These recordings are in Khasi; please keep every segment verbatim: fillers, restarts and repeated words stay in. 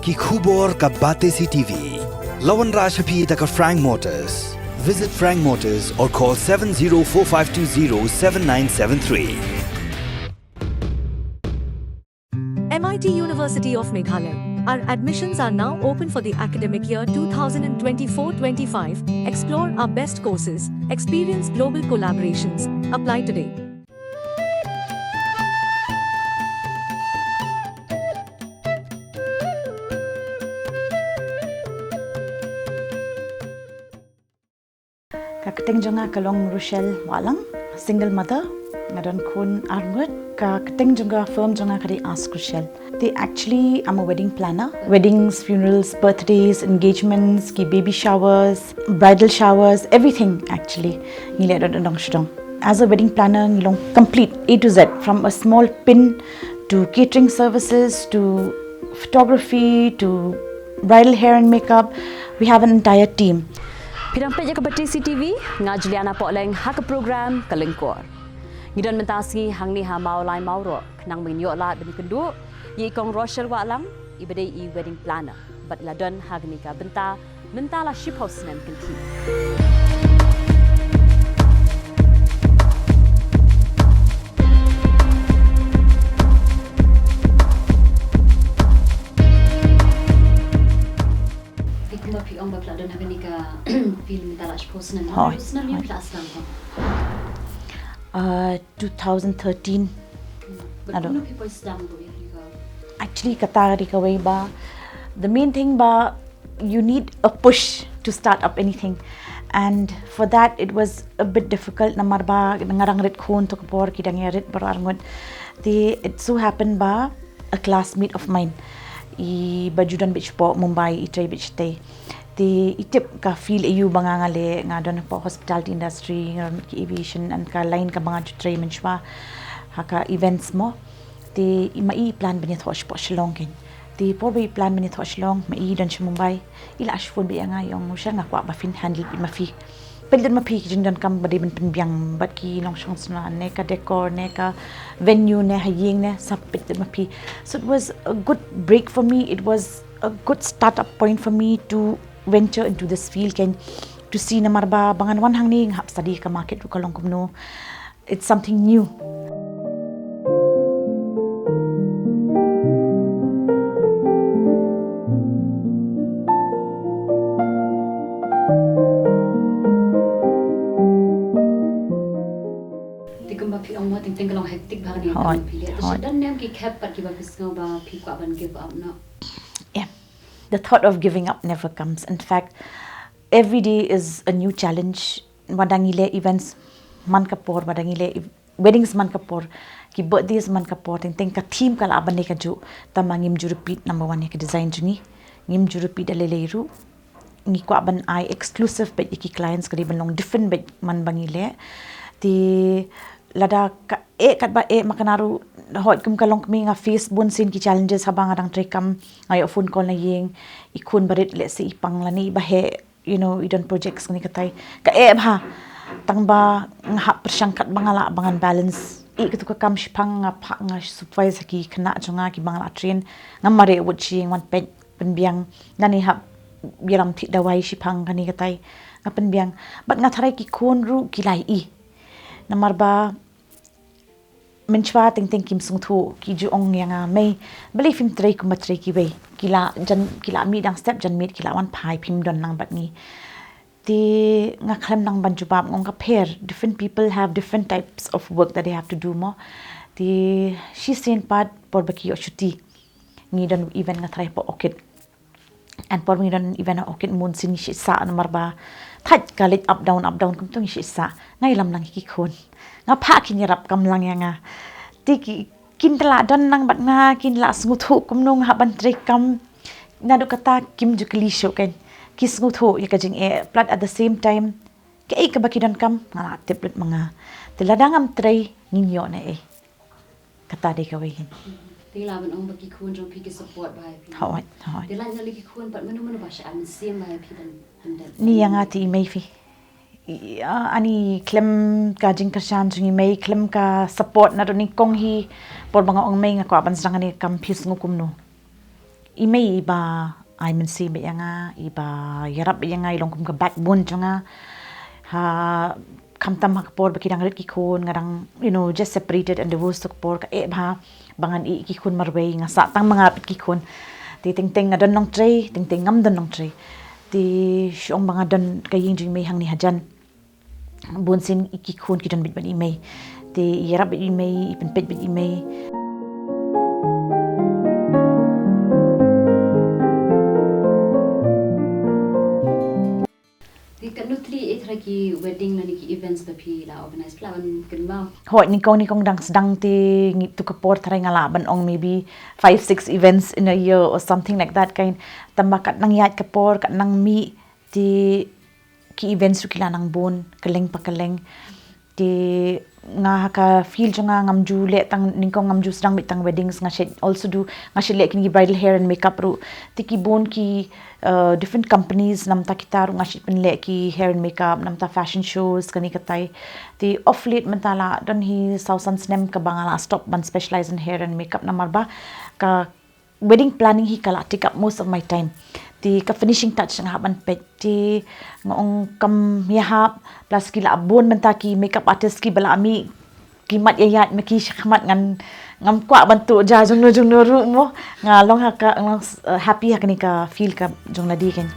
Ki khubor ka Batesi T V. La wanrah sha phi da ka Frank Motors. Visit Frank Motors or call seven zero four five two zero seven nine seven three. M I T University of Meghalaya. Our admissions are now open for the academic year two thousand twenty-four twenty-five. Explore our best courses, experience global collaborations. Apply today. Ka kyrteng jong nga ka long Rochelle Wahlang, single mother, nga don khun arngut. Ka kyrteng jong ka firm jong nga ka dei Ask Rochelle. Te actually, I'm a wedding planner. Weddings, funerals, birthdays, engagements, ki baby showers, bridal showers, everything actually. Ngi leh dong dong shu dong. As a wedding planner, ngi long complete A to Z, from a small pin to catering services to photography to bridal hair and makeup. We have an entire team. Phi dang peit ïa ka Batesi T V, nga Juliana Pohleng ha ka program Ka Lyngkor. Ngi don mynta sngi hangne ha Mawlai Mawroh, khnang ba ngin ïoh lad ban ïakynduh ïa i Kong Rochelle Wahlang, iba dei i wedding planner. Bad i la don ha kane ka bynta mynta la shiphew snem kynthih. Te kumba phi ong ba phi la don ha kane ka field mynta la shiphew snem. Hooid, hooid. Snem ïa phi la sdang ko? Uh, two thousand thirteen. Bad kumno phi poi sdang ko ïa kane ka? Actually, kata ka dei kawei ba, the main thing ba, you need a push to start up anything. And for that, it was a bit difficult namar ba nga dang rit khun, to ka por ki dang ïa rit baroh arngut. Te it so happened ba a classmate of mine, iba ju don beit shapoh Mumbai, i trei beit shatei. Te i tip ka field aïu ba nga nga leh, nga don hapoh hospitality industry, nga don ki aviation, and ka line kaba nga ju trei mynshuwa ha ka events mo. Te i, ma i plan ban ïathoh shapoh Shillong kein. Te por ba i plan ban ïathoh Shillong, ma i don sha Mumbai, i la shu phone beit ïa nga, i ong, Rochelle, nga kwah ba phin handle beit ma phi. Peit lut ma phi ki jingdonkam ba dei ban pynbiang bad ki nongshong sngewsynei, ne ka decor, ne ka venue, ne ha ïing, ne sa peit lut ma phi. So it was a good break for me. It was a good start-up point for me to venture into this field, kein, to see namar ba, ba ngan wan hangne nga hap study ka market ruh ka long kumno. It's something new. Te kumba phi ong mo, teng teng ka long hectic bha kane ka kam phi leh. Te shu don ne em ki khep pat kiba phi sngew ba phi kwah ban give up noh? Yeah. The thought of giving up never comes. In fact, every day is a new challenge. Wat la ngi leh events man ka por, wat la ngi leh ev-, weddings man ka por, ki birthdays man ka por, teng teng ka theme ka lah ban dei kajuh. Tangba ngim ju repeat, number one, ïa ka design jong ngi. Ngim ju repeat da lei lei ruh. Ngi kwah ban ai exclusive beit ïa ki clients, ka dei ban long different beit man ba ngi leh. Te lada ka eh katba eh, ma kane ruh, hooid, kum ka longkmie, nga face bun sien ki challenges haba nga dang trei kam, nga ïoh phone call na ïing, i khun ba rit lehse i pang lane i ba heh, you know, i don projects kane katai. Ka eh bha. Tangba nga hap pyrshang katba nga lah ba ngan balance. Ïa katu ka kam shiphang, nga phah, nga supervise ha ki khynnah jong nga kiba nga la train. Nga mareh wut sha ïing, wan peit, pynbiang. Lane hap ïalam thied dawai shiphang, kane katai nga pynbiang. Bad nga tharai ki khun ruh ki la ïohi. Namar ba mynshuwa teng teng kim sngewthuh, ki ju ong ïa nga, Mei, balei phim trei kumba trei kiwei? Ki la jan, ki la mih dang step, janmiet ki la wan phai, phim don lang bad ngi. Te nga khlem nang ban jubab, nga ong ka pher. Different people have different types of work that they have to do mo. Te shisien pat por ba ki ïoh shuti, ngi don event, nga tharai, hapoh Orchid. And por ba ngi don event ha Orchid, mynsiem ngi shu sah namar ba thait ka leit up down, up down kumto, ngi shu sah. Nga ïalam lang ïa ki khun. Nga phah kin ïarap kam lang ïa nga. Te ki, kin da lah don lang bad nga, kin lah sngewthuh kumno nga hap ban trei kam. Naduh kata kim ju kylli shuh, kein. Ki sngewthuh ïa ka jingeh palat, at the same time, kaei kaba ki donkam nga la tip lut ma nga. Te lada ngam trei, ngin ïoh naei? Kata dei kawei hin. Te lah ban ong ba ki khun jong phi ki support bha ïa phi. Hooid, hooid. Te lait na la ki khun pat, mano mano ba shah ai mynsiem bha ïa phi ban, ban dep? Ni ïa nga te i mei phi. I, ah, ani khlem ka jingkyrshan jong i mei, khlem ka support naduh nyngkong hi, por ba nga ong, Mei, nga kwah ban sdang kane ka kam, phi sngew kumno? i mei iba ai mynsiem bad ïa nga, iba ïarap bad ïa nga, i long kum ka backbone jong nga. Ha, khamtam ha ka por ba ki dang rit ki khun, nga dang, you know, just separated and divorced, ka por ka eh bha ba ngan ïoh ki khun marwei, nga sah tang ma nga bad ki khun. Te teng teng nga don nongtrei, teng teng ngam don nongtrei. Te shu ong ba nga don ka ïing jong i mei hangne hajan. Bun sien i ki khun ki don beit bad i mei. Te i ïarap bad i mei, i pynpeit bad i mei. Te katno tylli eh trai ki wedding lane ki events ba phi la organize, phi lah ban kynmaw? Hooid, nyngkong nyngkong dang sdang te ngi tu ka por trai nga lah ban ong maybe five six events in a year or something like that kind. Tangba kat nang ïaid ka por, kat nang mih, te ki events ruh ki la nang bun, kylleng pa kylleng. Te nga ha ka field jong nga ngam ju leh tang nyngkong, ngam ju sdang beit tang weddings, nga shu also do, nga shu leh kine ki bridal hair and makeup ruh. Te ki bun ki, uh, different companies namta kita ruh nga shu pynleh ki hair and makeup, namta fashion shows, kane katai. Te of late mynta la don hi saw san snem kaba nga la stop ban specialize in hair and makeup namar ba ka wedding planning hi ka la take up most of my time. Te ka finishing touch nga hap ban peit. Te nga ong kam ïahap, plus ki la bun mynta ki makeup artist kiba la mih, ki mat ïaid ma ki shakhmat, ngan ngam kwah ban tuh ja jongno jongno ruh mo. Nga long ha ka, nga long, uh, happy ha kane ka field ka jong lade kan.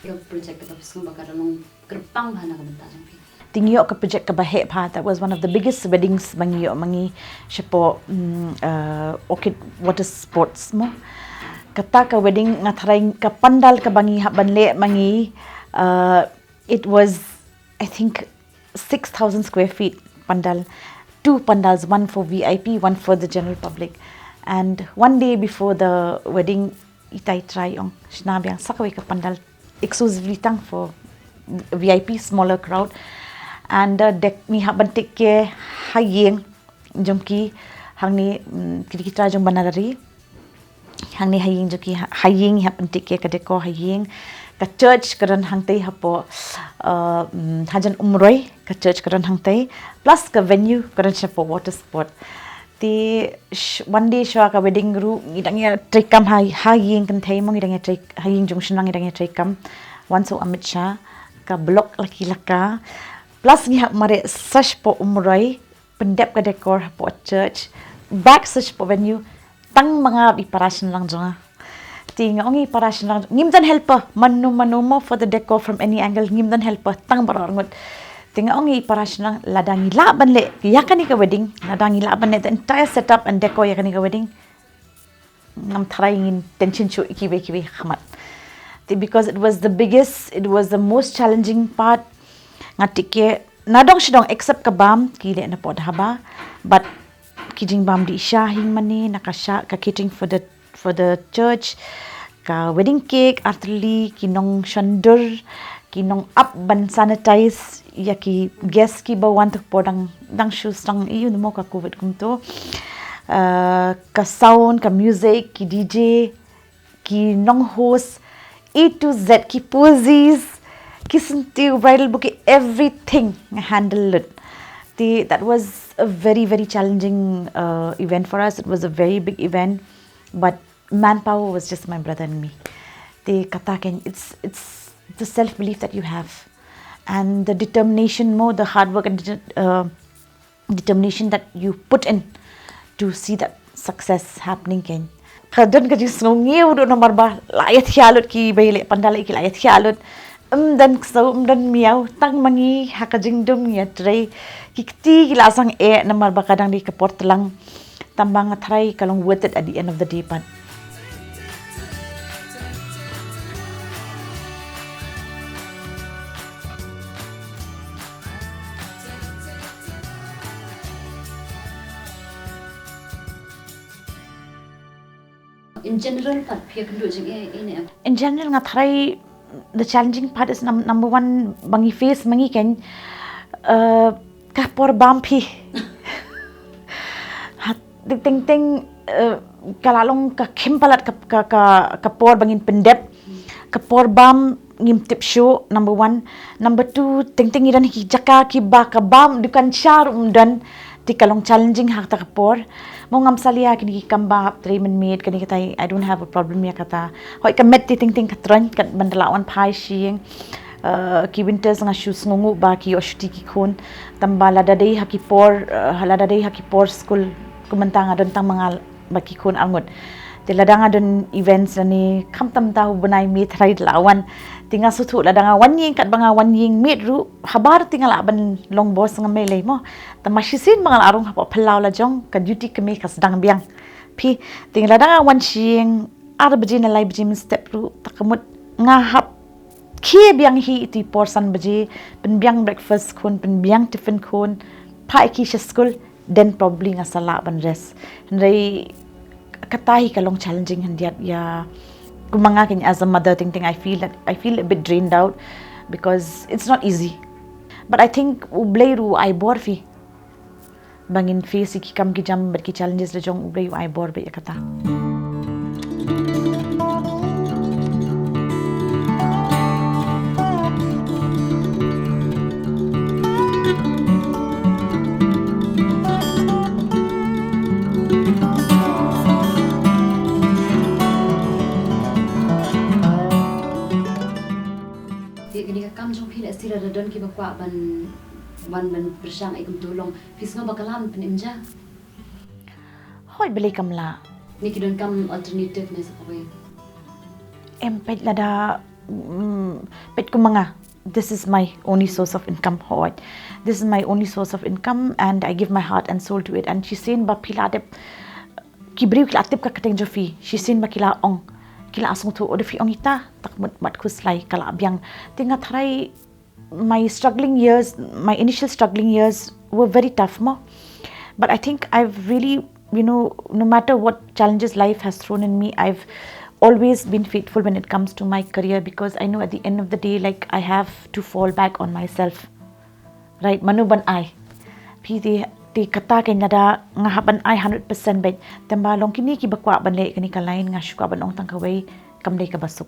Ka project kaba phi sngew ba ka la long kyrpang bha na ka bynta jong phi? Te ngi ïoh ka project kaba heh bha, that was one of the biggest weddings ba ngi ïoh ma ngi shapoh, mm, uh, Orchid Water Sports mo. Kata ka wedding nga tharai ka pandal kaba ngi hap ban leh ma ngi, uh, it was, I think, six thousand square feet pandal, two pandals, one for V I P, one for the general public. And one day before the wedding, itai trai ong, shna biang sa kawei ka pandal exclusively tang for V I P, smaller crowd. And, uh, dek ngi hap ban take care ha ïing jong ki hangne, mm, ki, ki trai jong Banadari. Hangne ha ïing jong ki, ha, ha ïing hap ban take care ka decor ha ïing. Ka church ka don hangtei hapoh, uh, mm, hajan Umroi, ka church ka don hangtei. Plus ka venue ka don shapoh water sport. Te sh-, one day shuwa ka wedding ruh ngi dang ïa treikam ha, ha ïing kynthei mo, ngi dang ïa trei ha ïing jong shnong, ngi dang ïa treikam. Wan sha u Amit Shah, ka block la ki laka. Plus ngi hap mareh sa shapoh Umroi, pyndep ka decor hapoh church, back sa shapoh venue, tang ma nga bad i para shynrang jong nga. Te nga ong i para shynrang, ngim don helper, mano mano mo for the decor from any angle, ngim don helper, tang baroh arngut. Te nga ong i para shynrang, lada ngi lah ban leh ïa kane ka wedding, lada ngi lah ban leh the entire setup and decor ïa kane ka wedding, ngam tharai ngin tension shuh ïa kiwei kiwei ha khmat. Te because it was the biggest, it was the most challenging part. Nga take care nadong shadong except ka bam, ki leh na poh dhaba. But ki jingbam dih sha ha ïing mane, na ka sha, ka catering for the, for the church, ka wedding cake, artylli, ki nongshon dur, ki nong ap ban sanitize ïa ki guest kiba wan, te ka por dang, dang shu sdang ïa u mo ka covid kumto. Uh, ka sound, ka music, ki D J, ki nong host, A to Z, ki posies, ki syntiew, bridal bouquet, everything nga handle lut. Te, that was a very, very challenging, uh, event for us. It was a very big event, but manpower was just my brother and me. Te kata kan, it's, it's the self belief that you have and the determination mo, the hard work and det-, uh, determination that you put in to see that success happening kan. Ka don ka jingsngew ngi u duk namar ba la ïa thiah lut, kiba ïaleh pandal ki la ïa thiah lut. Ym don ksew, ym don miaw, tang ma ngi ha ka jingdum ngi ïa trei. Ki kti ki la sangeh namar ba ka dang dei ka por tlang. Tangba nga tharai ka long worth it at the end of the day pat. In general pat, phi ïakynduh jingeh ïa ine em? In general nga tharai the challenging part is num-, number one ba ngi face ma ngi kan, uh, ka por bam phi. Ha, teng teng, uh, ka la long ka khim palat ka, ka, ka, ka por ba ngin pyndep. Ka por bam Ngim tip shuh, number one. Number two, teng teng ngi don ha ki jaka kiba ka bam dukan sha ruh ym don. Te ka long challenging ha kata ka por. Mo ngam salia kine ki kam ba hap trei mynmiet kane katai, I don't have a problem ïa kata. Hooid ka met te teng teng ka troiñ kat ban da lah wan phai sha ïing. Uh, ki winters nga shu sngewnguh ba ki ïoh shuti ki khun. Tang ba lada dei ha ki por, uh, lada dei ha ki por skul, kumta nga don tang ma nga bad ki khun arngut. Te lada nga don events lane khamtam ta u bnai May trai da lah wan. Te nga sngewthuh lada nga wan ïing kat ba nga wan ïing miet ruh habar te nga lah ban long boss nga mei lei mo. Tang ma shisien ba nga lah rung hapoh phyllaw la jong ka duty ka mei ka sdang biang. Phi te lada nga wan sha ïing ar baje ne lai baje mynstep ruh ta ka mut nga hap khie biang hi iti por san baje, pynbiang breakfast khun, pynbiang tiffin khun, phah ïa ki sha skul, then probably nga sa lah ban rest. Hynrei kata hi ka long challenging khyndiat ïa kum ma nga kein as a mother teng teng I feel that I feel a bit drained out because it's not easy. But I think U Blei ruh ai bor phi ba ngin face ïa ki kam ki jam bad ki challenges la jong, U Blei u ai bor bad ïa kata. Te kane ka kam jong phi na sira da don kiba kwah ban ban ban pyrshang ai kumto long, phi sngew ba ka lah ban pynim ja? Hooid balei kam lah. Ne ki don kam alternative ne sa kawei? Em peit lada mm, peit kum ma nga. This is my only source of income, hooid. This is my only source of income and I give my heart and soul to it. And shisien ba phi la dep ki briew ki la tip ka kyrteng jong phi, shisien ba ki la ong, ki la sngewthuh, o da phi ong ita, ta ka mut mat khuslai ka lah biang. Te nga tharai my struggling years, my initial struggling years were very tough mo. But I think I've really, you know, no matter what challenges life has thrown in me, I've always been faithful when it comes to my career because I know at the end of the day, like, I have to fall back on myself. Right, mano ban ai. Phi te, te kata kein lada nga hap ban ai hundred percent beit. Tang ba long kine kiba kwah ban leh kane ka line nga shu kwah ban ong tang kawei, kam dei kaba suk.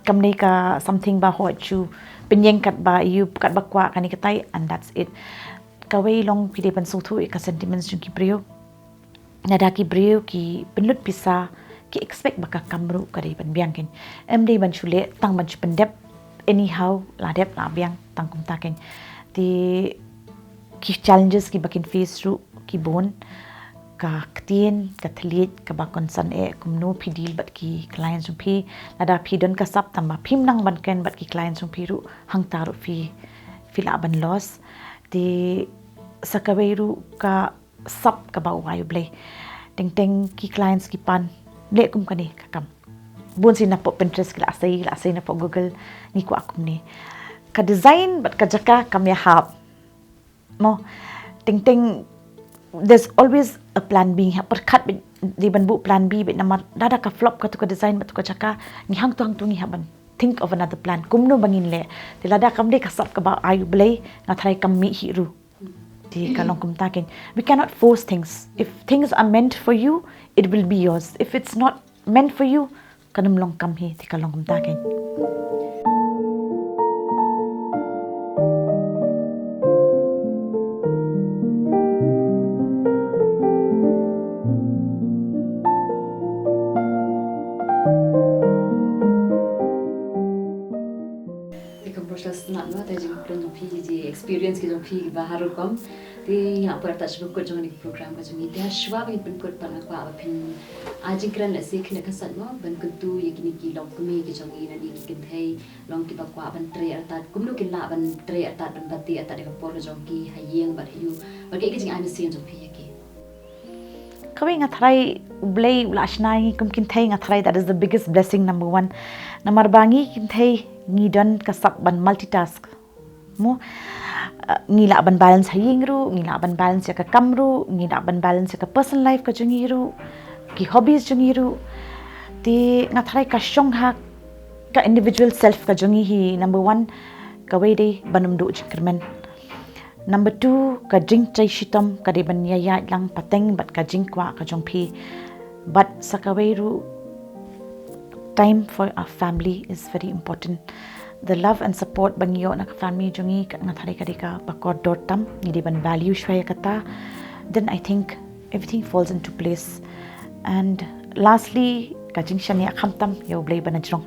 Kam dei ka something ba hooid shu pynïeng katba ïoh katba kwah kane katai and that's it. Kawei long phi dei ban sngewthuh ïa ka sentiments jong ki briew. Lada ki briew ki pynlut pisa ki expect ba ka kam ruh ka dei ban biang kein. Em dei ban shu leh tang ban shu pyndep anyhow la dep la biang tang kumta kein. Te ki challenges kiba kin face ruh ki bun, ka ktien ka thylliej kaba concern eh kumno phi deal bad ki clients jong phi. Lada phi don ka sap tang ba phim nang ban kren bad ki clients jong phi ruh hangta ruh phi phi lah ban loss. Te sa kawei ruh ka sap kaba u ai U Blei. Teng teng ki clients ki pan leh kum kane ka kam. Bun sien napoh Pinterest ki la sei, la sei napoh Google, ngi kwah kumne. Ka design bad ka jaka kam ïahap. Mo, teng teng there's always a plan B. Ngi hap pyrkhat beit, dei ban buh plan B beit namar lada ka flop katu ka design bad tu ka jaka, ngi hangtu hangtu ngi hap ban think of another plan. Kumno ba ngin leh. Te lada kam dei ka sap kaba ai U Blei, nga tharai kam mih hi ruh. Te ka long kumta kein. We cannot force things. If things are meant for you, it will be yours. If it's not meant for you, kan ym long kam hi, te ka long kumta kein. Te ka process na no te jingkren jong phi, ji experience ki jong phi ba har rukom. Te ngi la poi artat sha ba kut jong kane ka program ka jong ngi. Te shuwa ba ngin pynkut pat nga kwah ba phin ai jingkren lehse khyndiat khyndiat mo ban kyntu ïa kine ki longkmie ki jong ngi, lane ki kynthei long kiba kwah ban trei artat, kumno kin lah ban trei artat, ban bati artat ïa ka por ka jong ki ha ïing bad ha ïew, bad kaei ka jingai mynsiem jong phi ïa ki. Kawei nga tharai U Blei u la shna ïa ngi kum kynthei, nga tharai that is the biggest blessing, number one. Namar ba ngi kynthei ngi don ka sap ban multitask. Mo, uh, ngi lah ban balance ha ïing ruh, ngi lah ban balance ïa ka kam ruh, ngi lah ban balance ïa ka personal life ka jong ngi ruh, ki hobbies jong ngi ruh. Te nga tharai ka shong ha ka individual self ka jong ngi hi, number one, kawei dei ban ym duh jingkyrmen. Number two, ka jingtrei shitom ka dei ban ïaid lang pateng bad ka jingkwah ka jong phi. Bad sa kawei ruh, time for our family is very important. The love and support ba ngi ïoh na ka family jong ngi, ka nga tharai ka dei kaba kordor tam, ngi dei ban value shuwa ïa kata. Then I think everything falls into place. And lastly, ka jingshaniah khamtam ïa U Blei ba na jrong.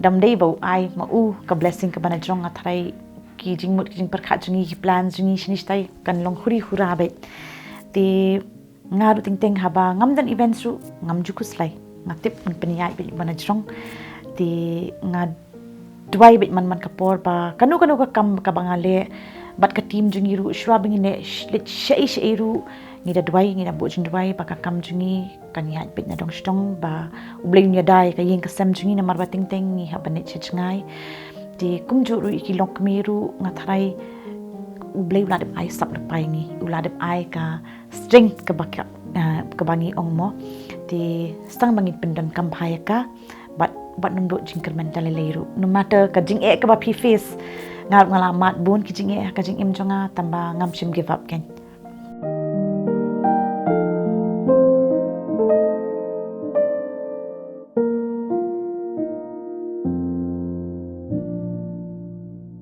Dam dei ba u ai ma u ka blessing kaba na jrong, nga tharai ki jingmut ki jingpyrkhat jong ngi, ki plan jong ngi shane shatai kan long huri hura beit. Te nga ruh teng teng haba ngam don events ruh ngam ju khuslai. Nga tip ngan pynïaid beit ba na jrong. Te nga duwai beit man man ka por ba kano kano ka kam kaba nga leh bad ka team jong ngi ruh, shuwa ba ngin leh sh- leit shaei shaei ruh, ngi da duwai, ngi da buh jingduwai ba ka kam jong ngi kan ïaid beit na dong sha dong, ba U Blei un ïada ïa ka ïing ka sem jong ngi, namar ba teng teng ngi hap ban leit sha jngai. Te kumjuh ruh ïa ki longkmie ruh, nga tharai U Blei u la dep ai sap lypa ïa ngi, u la dep ai ka strength kaba ka, ah, kaba ngi ong mo. Te sdang ba ngin pyndonkam bha ïa ka bad, bad nym duh jingkyrmen da lei lei ruh. No matter ka jingeh kaba phi face, nga ruh nga la mad bun ki jingeh ha ka jingim jong nga, tangba ngam shym give up kein.